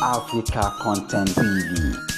Africa Content TV.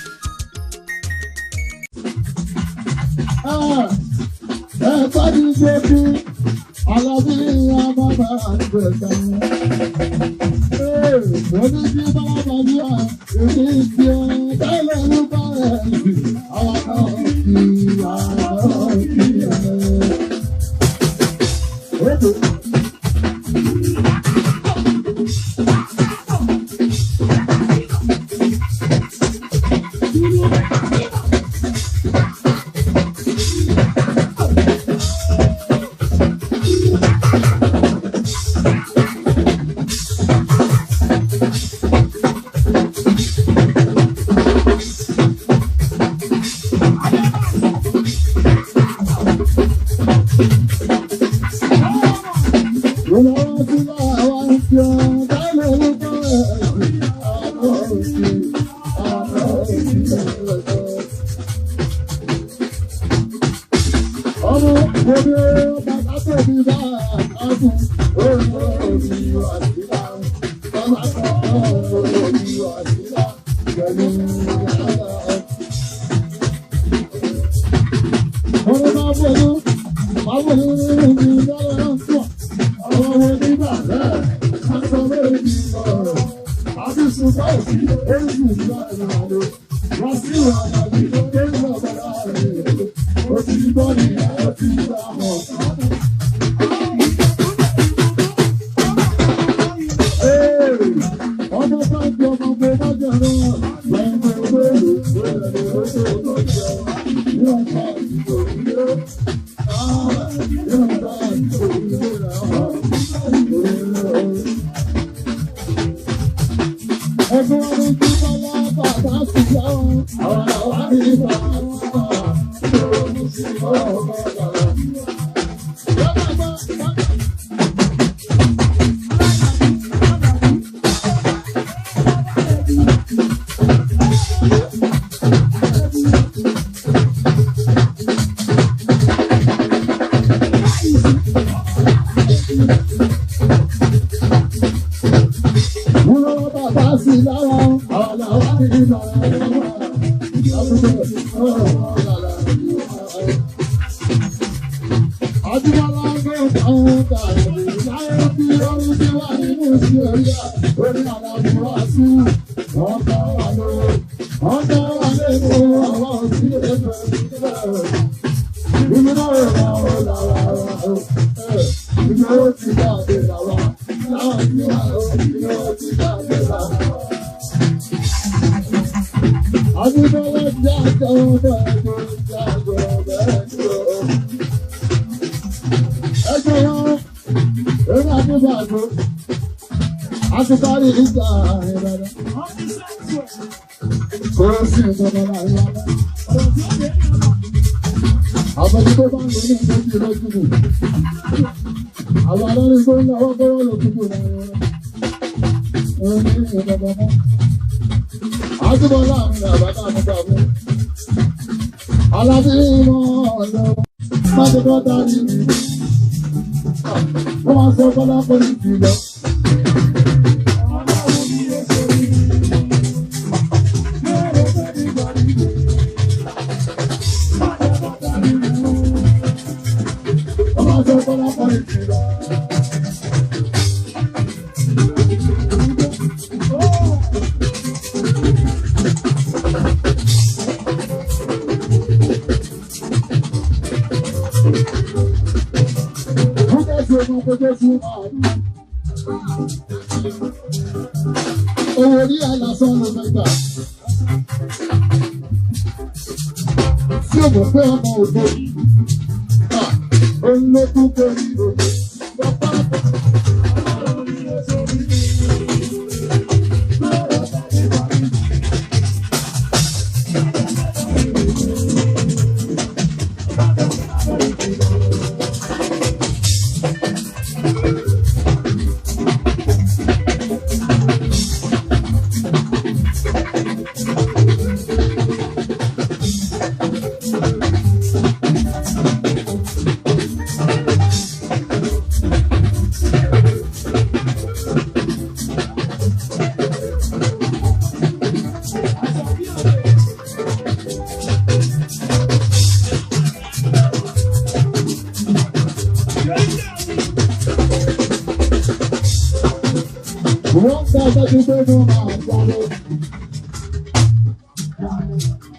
Wọ́n gbà sọ́jú pé mo máa jábọ́.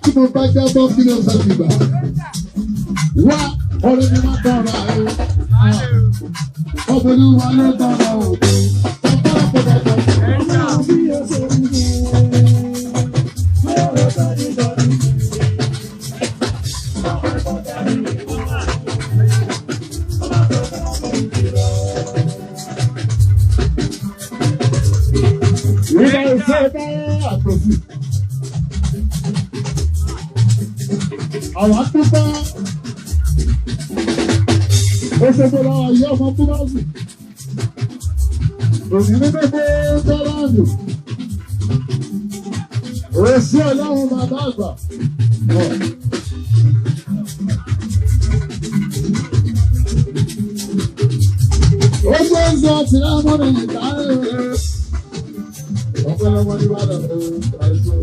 Tí mo bá jábọ́ kí ló sọ ti gbà? Wá ọ̀rẹ́ mi máa tọrọ ẹ̀. Ọ̀bẹ̀lú wa ló tọrọ òkú. Ìgbà ìṣe bẹ́ẹ̀ àtòsí. Àwọn akúpa Òṣogbo làwọn ayé ọmọ Búrọ́sì. Òní ní gbogbo Tọ́láńdù. Òsì ọlọ́run bàbá àgbà. Ó gbé ń sọ tìlámọ́nì ìta ẹ̀rọ. Ọ̀pẹ̀lọpọ̀ ní Ìbàdàn àìsàn.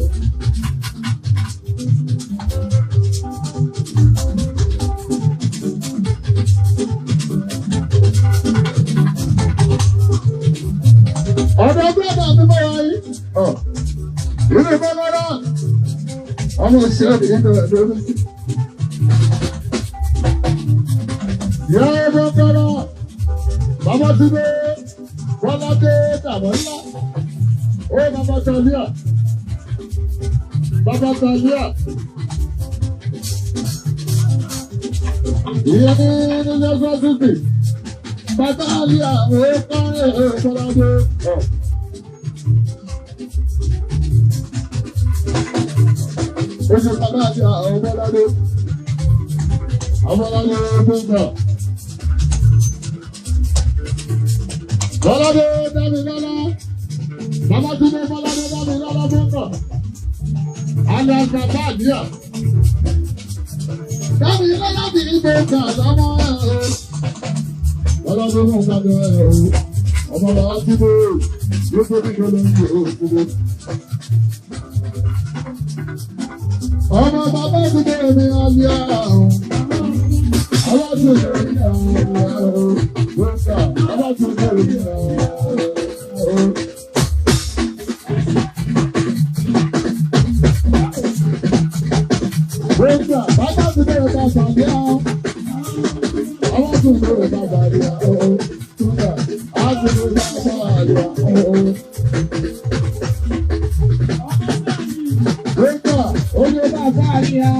Ọ̀dọ̀ gbọ́dọ̀ mi bọ̀ wáyé. Ìlú Bọ́lọ́rọ́. Ọmọ òṣèré mi nínú ẹ̀dọ́ mi. Yẹ́ ọmọ kọ́lá. Bàbá ti dé. Bọ́lá dé tàbọ̀ ńlá. Ó bàbá Tàlíà. Bàbá Tàlíà. Ìyẹn ní ní Lagos City. Bàbá Tàlíà ó kọ́ ẹ̀rọ Bọ́lá dé. Oṣù bàbá àti àwọn ọmọládé. Ọmọládé gbọ́ngàn. Bọ́ládé dámi lọ́lá. Bàbá Túndé Bọ́ládé dámi lọ́lá gbọ́ngàn. Àlọ́ bàbá àdíyà. Dámi lọ́lá bí gbọ́ngàn lọ́mọ ẹ̀. Bọ́ládé mú gbàgbọ́ ẹ̀ o. Ọmọ bàbá Túndé ló tó bí kí ló ń gbé òkúrò. Ọmọ bàbá Túndé mi àlíyá o. Bàbá Túndé mi àlíyá o. Bàbá Túndé mi àlíyá o. Gbọ́ngà bàbá Túndé bàbá àlíyá o. Bàbá Túndé bàbá àlíyá o. Gbọ́ngà bàbá Túndé bàbá àlíyá o. Gbọ́ngà ó ní Bàbá àlíyá,